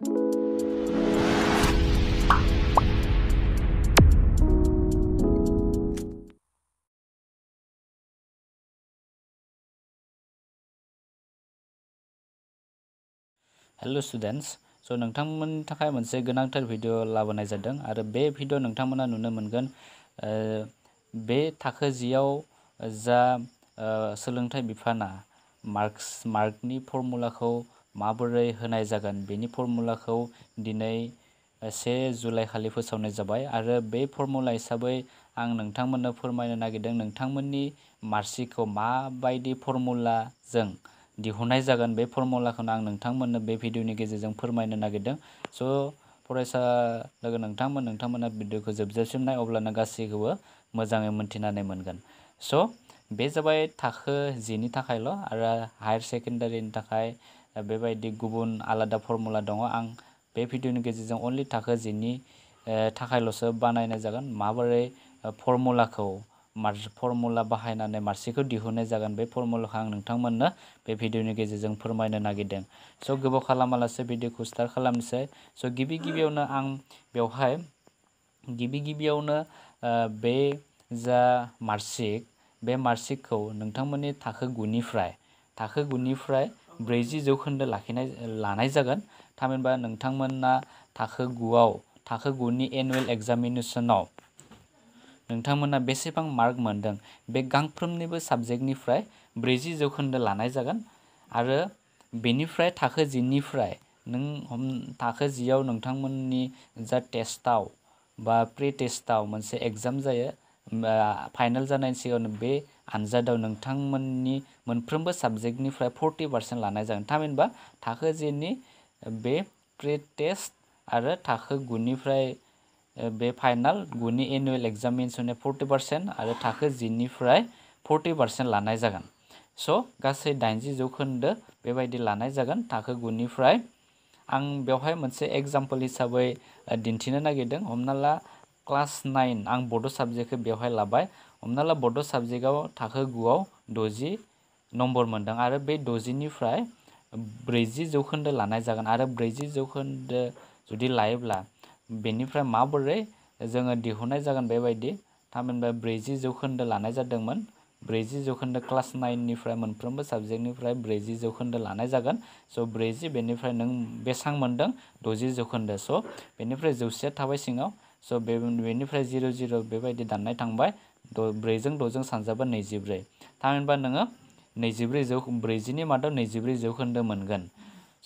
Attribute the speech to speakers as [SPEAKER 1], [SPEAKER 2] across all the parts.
[SPEAKER 1] Hello students, स' नोंथांमोननि थाखाय मोनसे गोनांथार भिडिअ लाबोनाय जादों आरो बे भिडिअ नोंथांमोना नुनो मोनगोन बे थाखो जियाव जा सोलोंथाइ बिफाना मार्कनि फर्मुलाखौ माबोरै होनाय जागोन बेनि फर्मुलाखौ दिनै 1 जुलाइ खालि फोसावनाय जाबाय आरो बे फर्मुला हिसाबै आं नोंथांमोननो फोरमायनो नागिरदों नोंथांमोननि मार्कशिटखौ माबायदि फर्मुलाजों दिहुननाय जागोन बे फर्मुलाखौनो आं नोंथांमोननो बे भिडिअनि गेजेरजों फोरमायनो नागिरदों। स' फरायसा लोगो नोंथांमोना भिडिअखौ जोबजासिम नाय अब्लानो गासैखौबो मोजाङै मोनथिनानै मोनगोन। स' बे जाबाय थाखो 10नि थाखायल' आरो हायार सेकेन्डारिनि थाखाय बेबायदि गुबुन आलादा फर्मुला दङ। आं बे भिडिअनि गेजेरजों अनलि थाखो 10नि थाखायल'सो बानायनाय जागोन। माबोरै फर्मुला बाहायनानै मार्कशिटखौ दिहुननाय जागोन बे फर्मुलाखौ आं नोंथांमोननो बे भिडिअनि गेजेरजों फोरमायनो नागिरदों। स' गोबाव खालामालासे भिडिअखौ स्टार्ट खालामनोसै। स' गिबियावनो आं बेवहाय गिबियावनो बे जा मार्कशिट बे मार्कशिटखौ नोंथांमोननि थाखो 9निफ्राय 40% लानाय जागोन। थामहिनबा नोंथांमोना थाखो 9नि एनुवेल एग्जामिनेसनाव नोंथांमोना बेसेबां मार्क मोनदों बे गांफ्रोमनिबो साबजेक्टनिफ्राय 40% लानाय जागोन आरो बेनिफ्राय थाखो 10निफ्राय थाखो 10आव नोंथांमोननि जा टेस्टआव बा प्रि टेस्टआव मोनसे एग्जाम जायो। फाइनाल जानायनि सिगांनो बे आनजादाव नोंथांमोननि मोनफ्रोमबो साबजेक्टनिफ्राय 40% लानाय जागोन। थामहिनबा थाखो 10नि बे प्रि टेस्ट आरो थाखो 9निफ्राय बे फाइनाल 9नि एनुवेल एग्जामिनेसननि 40% आरो थाखो 10निफ्राय 40% लानाय जागोन। स' गासै 80% बेबायदि लानाय जागोन थाखो 9निफ्राय। आं बेवहाय मोनसे एग्जाम्पल हिसाबै दिन्थिनो नागिरदों। हमना ला क्लास 9 आं बड' साबजेक्टखौ बेवहाय लाबाय। हमना ला बड' साबजेक्टआव थाखो 9आव 60 नम्बर मोनदों आरो बे 60निफ्राय 40% लानाय जागोन आरो 40% जुदि लायोब्ला बेनिफ्राय माबोरै जोङो दिहुननाय जागोन बेबायदि। थामहिनबा 40% लानाय जादोंमोन। 40% क्लास 9निफ्राय मोनफ्रोमबो साबजेक्टनिफ्राय 40% लानाय जागोन। स' 40 बेनिफ्राय नों बेसां मोनदों 60%। स' बेनिफ्राय 100 थाबाय सिङाव। स' बेनिफ्राय 00 बेबायदि दाननाय थांबाय। 4जों 6जों सानजाबा 24। थामहिनबा नोङो 40नि मादाव 24% मोनगोन।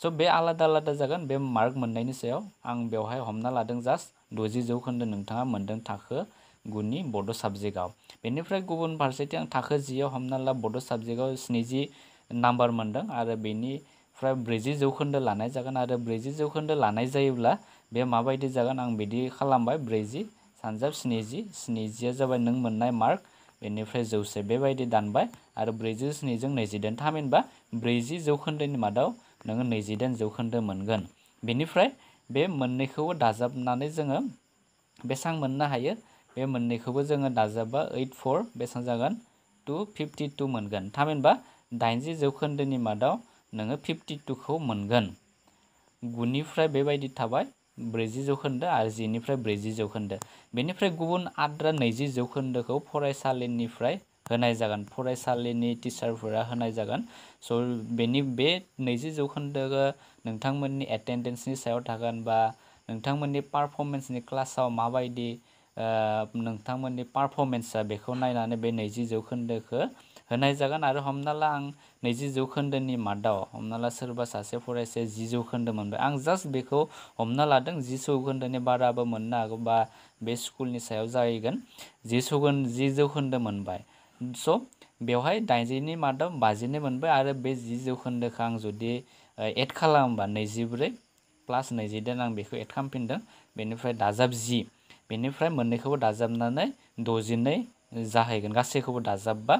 [SPEAKER 1] स' बे आलादा जागोन बे मार्क मोननायनि सायाव। आं बेवहाय हमना लादों जास्ट 60% नोंथाङा मोनदों थाखो 9नि बड' साबजेक्टआव। बेनिफ्राय गुबुन फारसेथिं आं थाखो 10आव हमना ला बड' साबजेक्टआव 70 नाम्बार मोनदों आरो बेनिफ्राय 40% लानाय जागोन आरो 40% लानाय जायोब्ला बे माबायदि जागोन आं बिदि खालामबाय। 40 सानजाब 70 जाबाय नों मोननाय मार्क। बेनिफ्राय 100 बेबायदि दानबाय आरो 47 जों 28। थामहिनबा 40% मादाव नोङो 28% मोनगोन। बेनिफ्राय बे मोननैखौबो दाजाबनानै जोङो बेसां मोननो हायो बे मोननैखौबो जोङो दाजाबबा 8 4 बेसां जागोन 252 मोनगोन। थामहिनबा 80% मादाव नोङो 52खौ मोनगोन। 9निफ्राय बेबायदि थाबाय 40% आरो 10निफ्राय 40%। बेनिफ्राय गुबुन आद्रा 20%खौ फरायसालिनिफ्राय होनाय जागोन। फरायसालिनि टिचारफोरा होनाय जागोन। स' बे 20%खौ नोंथांमोननि एटेन्डेन्सनि सायाव थागोन बा नोंथांमोननि पारफरमेन्सनि क्लासाव माबायदि नोंथांमोननि पारफरमेन्सआ बेखौ नायनानै बे 20%खौ होनाय जागोन। आरो हमना ला आं 20%नि मादाव हमना ला सोरबा सासे फरायसाया 10% मोनबाय। आं जास्ट बेखौ हमना लादों 10%नि बाराबो मोननो हागौ बा बे स्कुलनि सायाव जाहैगोन। 10% मोनबाय। स' बेवहाय 80नि मादाव 50 मोनबाय आरो बे 10%खौ आं जुदि एड खालामोबा 24 प्लास 22 आं बेखौ एड खालामफिनदों। बेनिफ्राय दाजाब 10 बेनिफ्राय मोननैखौबो दाजाबनानै 62 जाहैगोन। गासैखौबो दाजाबबा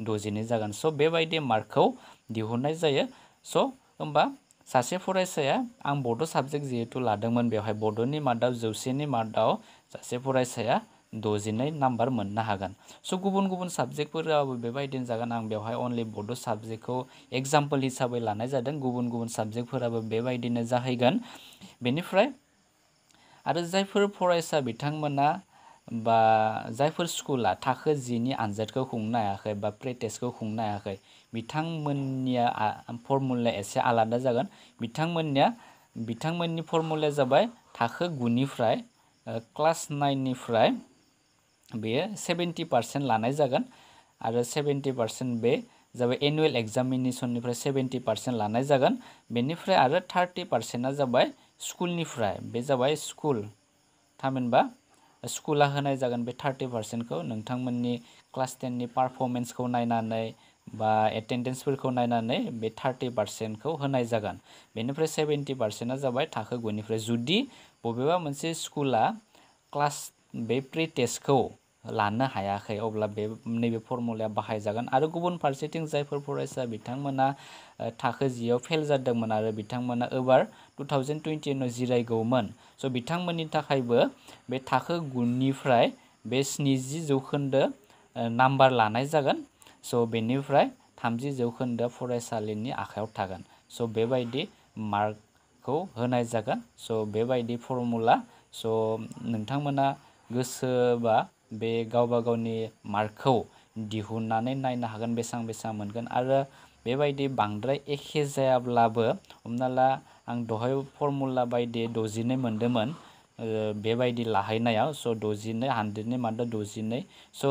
[SPEAKER 1] 62 जागोन। स' बेबायदि मार्कखौ दिहुननाय जायो। स' होमबा सासे फरायसाया आं बड' साबजेक्ट जिहेतु लादोंमोन बेवहाय बड'नि मादाव 100नि मादाव सासे फरायसाया 62 नाम्बार मोननो हागोन। स' गुबुन गुबुन साबजेक्टफोराबो बेबायदिनो जागोन। आं बेवहाय अनलि बड' साबजेक्टखौ एग्जाम्पोल हिसाबै लानाय जादों। गुबुन गुबुन साबजेक्टफोराबो बेबायदिनो जाहैगोन। बेनिफ्राय आरो जायफोर फरायसा बिथांमोना बा जायफोर स्कुला थाखो 10नि आनजादखौ खुंनो हायाखै बा प्रि-टेस्टखौ खुंनो हायाखै, बिथांमोननिया फर्मुलाया एसे आलादा जागोन। बिथांमोननि फर्मुलाया जाबाय थाखो 9निफ्राय क्लास 9निफ्राय बेयो 70% लानाय जागोन आरो 70% बे जाबाय एनुवेल एग्जामिनेसननिफ्राय 70% लानाय जागोन। बेनिफ्राय आरो 30%आ जाबाय स्कुलनिफ्राय, बे जाबाय स्कुल, थामहिनबा स्कुला होनाय जागोन बे 30%खौ नोंथांमोननि क्लास 10नि पारफरमेन्सखौ नायनानै बा एटेन्डेन्सफोरखौ नायनानै बे 30%खौ होनाय जागोन। बेनिफ्राय 70%आ जाबाय थाखो 9निफ्राय। जुदि बबेबा मोनसे स्कुला क्लास बे प्रि-टेस्टखौ लानो हायाखै, अब्ला नैबे फर्मुलाया बाहायजागोन। आरो गुबुन फारसेथिं जायफोर फरायसा बिथांमोना थाखो 10आव फेल जादोंमोन आरो बिथांमोना एबार 2021आव जिरायगौमोन, स' बिथांमोननि थाखायबो बे थाखो 9निफ्राय बे 70% नाम्बार लानाय जागोन। स' बेनिफ्राय 30% फरायसालिनि आखायाव थागोन। स' बेबायदि मार्कखौ होनाय जागोन। स' बेबायदि फर्मुला। स' नोंथांमोना गोसोबा बे गावबा गावनि मार्कखौ दिहुननानै नायनो हागोन बेसेबां बेसेबां मोनगोन। आरो बेबायदि बांद्राय एखे जायाब्लाबो, हमना ला आं दहाय फर्मुला बायदि 62 मोनदोंमोन बेबायदि लाहैनायाव, स' 62 100नि मादाव 62, स'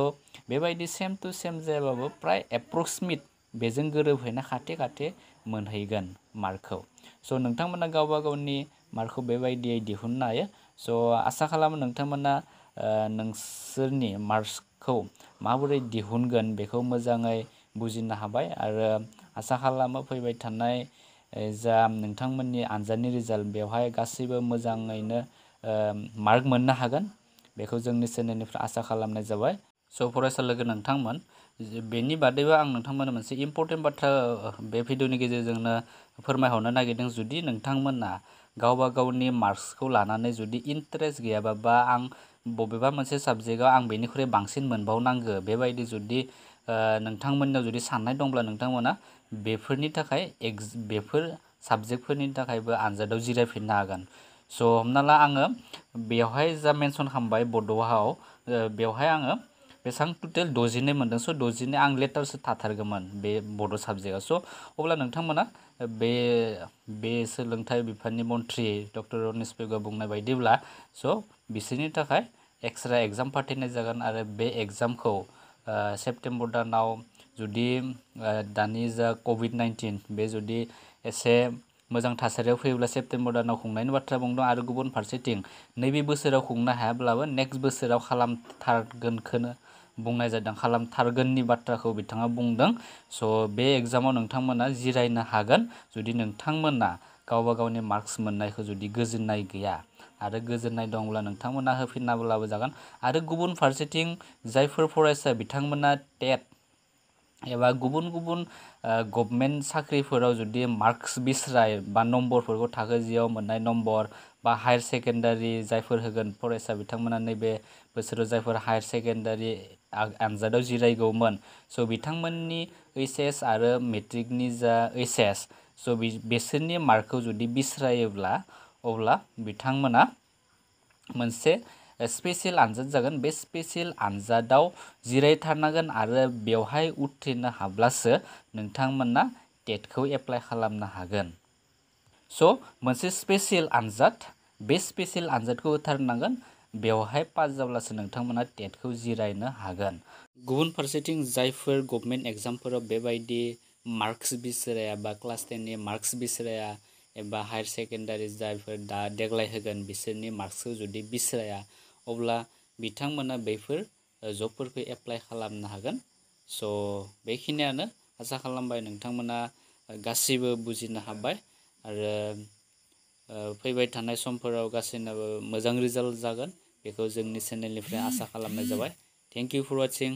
[SPEAKER 1] बेबायदि सेम टु सेम जायाबाबो प्राय एप्रक्सिमेट बेजों गोरोबहैना खाथि खाथि मोनहैगोन मार्कखौ। स' नोंथांमोना गावबा गावनि मार्कखौ बेबायदियै दिहुननो हायो। स' आसा खालामो नोंथांमोना नोंसोरनि मार्कसखौ माबोरै दिहुनगोन बेखौ मोजाङै बुजिनो हाबाय। आरो आसा खालामो फैबाय थानाय जा नोंथांमोननि आनजादनि रिजाल्ट, बेवहाय गासैबो मोजाङैनो मार्क मोननो हागोन, बेखौ जोंनि चेनेलनिफ्राय आसा खालामनाय जाबाय। स' फरायसा लोगो नोंथांमोन, बेनि बादैबो आं नोंथांमोननो मोनसे इम्पर्टेन्ट बाथ्रा बे भिडिअनि गेजेरजोंनो फोरमायहरनो नागिरदों। जुदि नोंथांमोना गावबा गावनि मार्कसखौ लानानै जुदि इन्टारेस्ट गैयाबा, बा आं बबेबा मोनसे साबजेक्टआव आं बेनिख्रुइ बांसिन मोनबावनांगौ, बेबायदि जुदि नोंथांमोननाव जुदि साननाय दंब्ला, नोंथांमोना बेफोरनि थाखाय बेफोर साबजेक्टफोरनि थाखायबो आनजादाव जिरायफिननो हागोन। स' हमना ला आङो बेवहाय जा मेनसन खालामबाय बड'आव, बेवहाय आङो बेसेबां टटेल 62 मोनदों। स' 62 आं लेटारसो थाथारगौमोन बे बड' साबजेक्टआव। स' अब्ला नोंथांमोना बे सोलोंथाइ बिफाननि मन्थ्रि डक्टर रनिस पेगुआ बुंनाय बायदिब्ला, स' बिसोरनि थाखाय एक्सट्रा एग्जाम फाथिनाय जागोन। आरो बे एग्जामखौ सेप्तेम्बर दानाव, जुदि दानि जा COVID-19 बे जुदि एसे मोजां थासारियाव फैयोब्ला सेप्तेम्बर दानाव खुंनायनि बाथ्रा बुंदों। आरो गुबुन फारसेथिं नैबे बोसोराव खुंनो हायाब्लाबो नेक्स्ट बोसोराव खालामथारगोनखौनो बुंनाय जादों, खालामथारगोननि बाथ्राखौ बिथाङा बुंदों। स' बे एग्जामाव नोंथांमोना जिरायनो हागोन जुदि नोंथांमोना गावबा गावनि मार्कस मोननायखौ जुदि गोजोननाय गैया। आरो गोजोननाय दंब्ला नोंथांमोना होफिनाब्लाबो जागोन। आरो गुबुन फारसेथिं जायफोर फरायसा बिथांमोना टेट एबा गुबुन गुबुन गभर्नमेन्ट साख्रिफोराव जुदि मार्कस बिसराय बा नम्बरफोरखौ थाखो 10आव मोननाय नम्बर, बा हायार सेकेन्डारि जायफोर होगोन फरायसा बिथांमोना नैबे बोसोराव जायफोर हायार सेकेन्डारि आनजादाव जिरायगौमोन, स' बिथांमोननि OHS आरो मेट्रिकनि जा OHS, स' बिसोरनि मार्कखौ जुदि बिसरायोब्ला, अब्ला बिथांमोना मोनसे स्पेसियेल आनजाद जागोन। बे स्पेसियेल आनजादाव जिरायथारनांगोन आरो बेवहाय उथ्रिनो हाब्लासो नोंथांमोना टेटखौ एप्लाइ खालामनो हागोन। स' मोनसे स्पेसियेल आनजाद, बे स्पेसियेल आनजादखौ होथारनांगोन, बेवहाय पास जाब्लासो नोंथांमोना टेटखौ जिरायनो हागोन। गुबुन फारसेथिं जायफोर गभर्नमेन्ट एग्जामफोराव बेबायदि मार्कस बिसराया बा क्लास 10नि मार्कस बिसराया, एबा हायार सेकेन्डारि जायफोर दा देग्लाय होगोन बिसोरनि मार्कसखौ जुदि बिसराया, अब्ला बिथांमोना बेफोर जबफोरखौ एप्लाइ खालामनो हागोन। स' बेखिनियानो, आसा खालामबाय नोंथांमोना गासिबो बुजिनो हाबाय। आरो फैबाय थानाय समफोराव गासैनाबो मोजां रिजाल्ट जागोन, बेखौ जोंनि चेनेलनिफ्राय आसा खालामनाय जाबाय। Thank you for वाचिं।